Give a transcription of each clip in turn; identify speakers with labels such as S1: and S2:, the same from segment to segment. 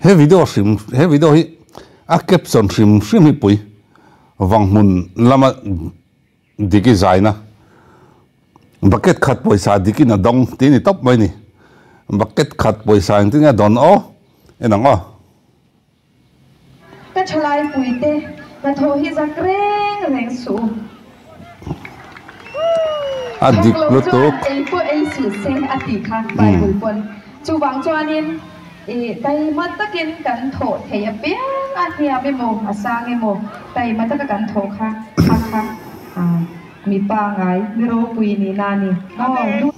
S1: He video hrim he video hi a caption hrim hrim hi pui Vanghmun lama Diki zaina bucket khat pawisa dikin a dawng tih a ni tawp mai a ni. Bucket khat pawisa engtin nge a dawn aw en ang aw.
S2: Ka thalai puite hnathawh hi zak reng reng suh u.
S1: A dik
S2: Thawk lo
S1: lutuk.
S2: chuan ei pawh ei suh se a tih kha Bible pawn. Chuvang chuanin i taima takin kan thawh theih apiang a hniam emaw a sang emaw taima taka kan thawh kha kha kha mi pangai mi ropui nihna a ni. Aw.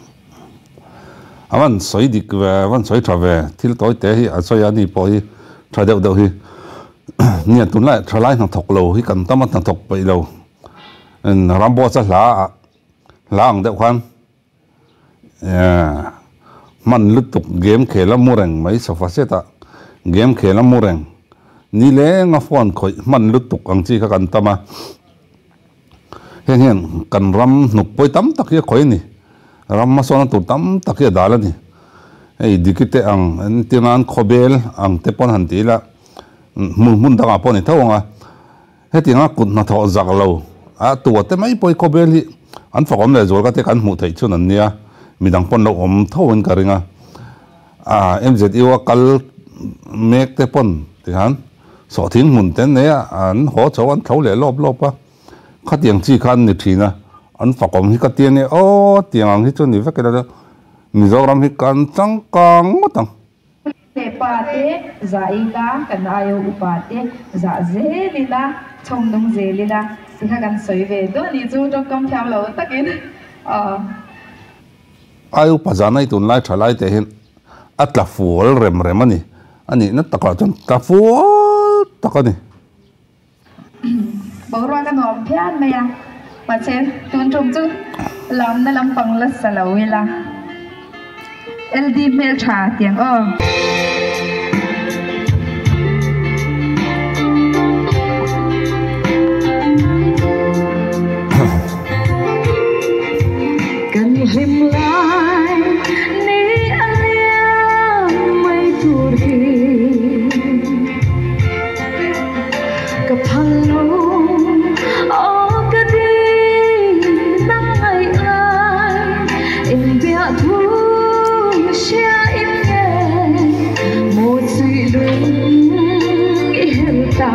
S1: A van sawi dik ve, a van sawi tha ve, thil tawi te hi a sawi a ni pawh hi tha deuh deuh hi nia tunlai thalai hnathawk lo hi kan tam a hnathawk peih lo Ramboss a hla ah hla ang deuh khan hman lutuk game khel a mu reng mai sofa set ah game khel a mu reng nileng a phone khawih hman lutuk ang chi kha kan tam a. Heng hian kan ram hnuk pawi tam tak hi a khawi a ni. Ram hmasawnna tur tam tak hi a dal a ni. Hei Diki te ang entir nan khawbel ang te pawn han ti ila hmun hmun dangah pawh a ni tho ang a. Hetianga kut hnathawh zak lo a tua te mai pawh hi khawbel hi an fakawm leh zual ka te kan hmuh theih chhun an nia. Midang pawn lo awm tho in ka ring a. MZU a kal mek te pawn tikhan sawhthing hmun te nei a an haw chho an thlo leh lawp lawp a. Khatiang chi kha an ni thin a, an fakawm hi ka ti a nia aw tiang ang hi chu ni vek ila Mizoram hi kan changkang ngawt ang.
S2: Leh pa te zah ila, kan aio upa te zah zel ila, chhawm nung zel ila ti kha kan sawi ve duah ni chu tawngkam thiam lo takin aw.
S1: Aio upa zahna hi tunlai tha lai te hian a tla fual rem rem a ni, a nihna takah chuan tla fual tak a ni.
S2: Boruak a nuam phian mai a, mahse tun tum chu lamna lampang la sa lo ila LD hmeltha tiang aw. Kan hlim lai ni a liam mai tur hi. Ka phal lo aw ka ti nang ngaih lai eng biah thu hria in nge maw suih lung i hel ta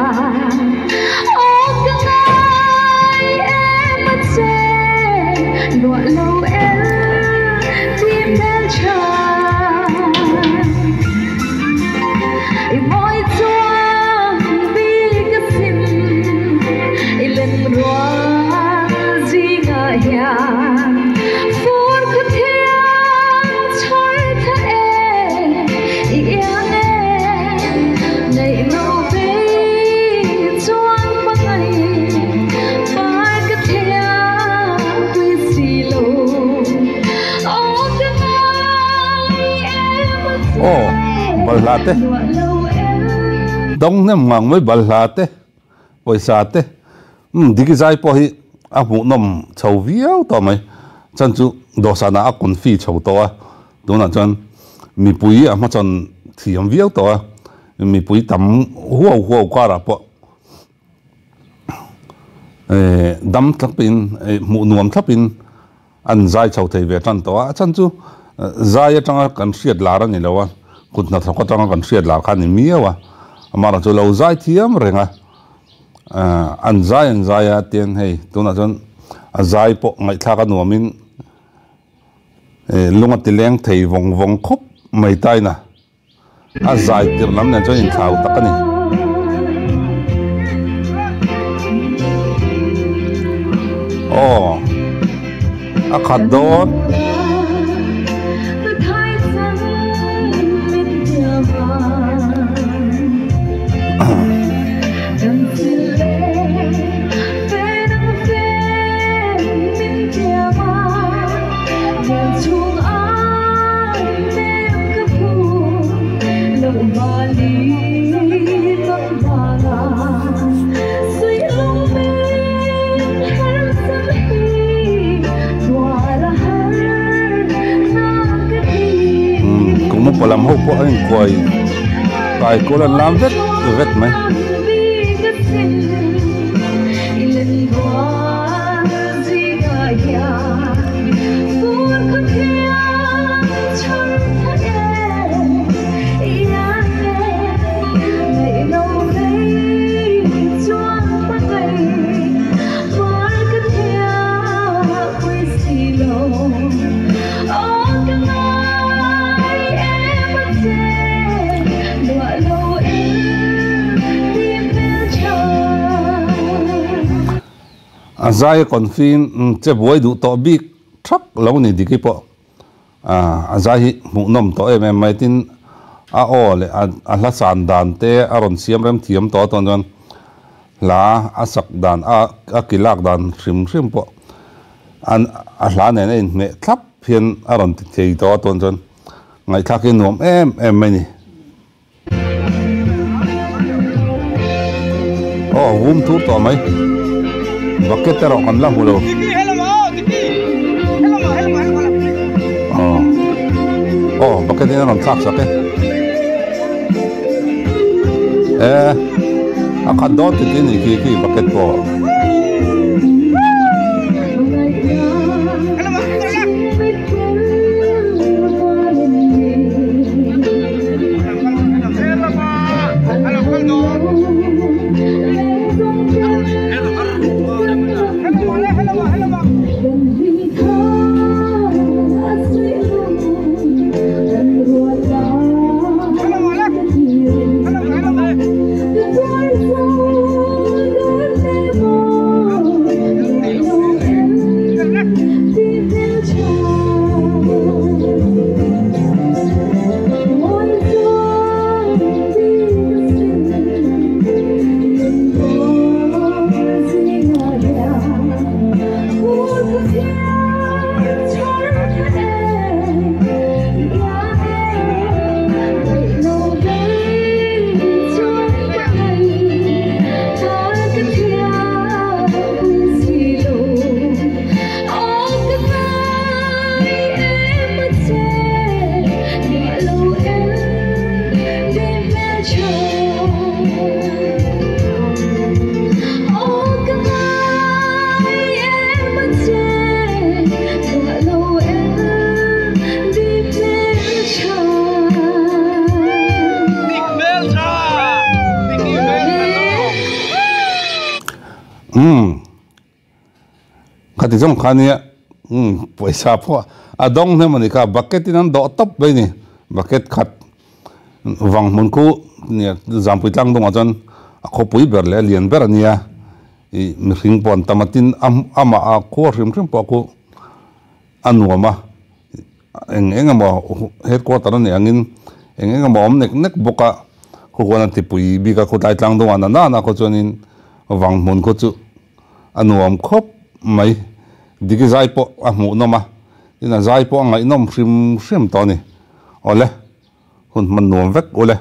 S2: aw ka ngai em a che luah lo el ti hmel tha I mawi chuan bik a sin, i len rual zingah hian fur khaw thiang chhar tha e, i iang e, ngaih lo bei chuan hmangaih par ka thiang pui si lo, aw ka ngai em a che.
S1: Aw, balhla te, dawng hnem ngang mai balhla te, pawisa te, umm Diki zai pawh hi a hmuhnawm chho viau tawh mai, chan chu dawhsanah a confi chho tawh a, tunah chuan mipui a hmachhawn thiam viau tawh a, mipui tam huau huau karah pawh dam thlapin hmuh nuam thlapin an zai chho thei ve tan tawh a, a chhan chu zai atanga kan hriat lar a ni lo a, kut hnathawk atanga kan hriat lar kha a ni miau a, amaherawh chu lo zai thiam reng a, an zai an zai a tiang hei tunah chuan a zai pawh ngaihthlak a nuamin lung a ti leng thei vawng vawng khawp mai taina. A zai tirh lam nen chuan inthlau tak a ni. Aw, a khat dawn. Kum upa lam ho pawh a inkuai Kaikual an lam vet vet mai. A zai confi che buai duh tawh bik thak lo ni diki pawh a zai hi hmuhnawm tawh em em mai tin a aw leh a hla san dan te a rawn siam rem thiam tawh a tawn chuan hla a sak dan a a ki lak dan hrim hrim pawh an a hla nen a inhmeh thlap hian a rawn ti thei tawh a tawn chuan ngaihthlak hi nuam em em mai a ni. Aw vum thur tawh mai bucket erawh kan la hmu lo aw aw bucket in a rawn thlak sak e e a khat dawn tih tih a nih khi khi bucket pawh. Umm khati zawng kha nia umm pawisa pawh a dawng hnem a ni kha bucket in an dawh tawp mai a ni bucket khat vang hmun khu nia zampui tlang dawngah chuan a khawpui ber leh a lian ber a nia ih mihring pawh an tam a tin amah a khua hrim hrim pawh khu a nuam a eng eng emaw headquarter a nih angin eng eng emaw awm nek nek bawk a khu khuan a tipui bik a khawtlai tlang dawngah na nana khaw chuanin vang hmun khaw chu a nuam khawp mai diki zai pawh a hmuhnawm a tin a zai pawh a ngaihnawm hrim hrim tawh a ni awle hun hman nuam vek ule.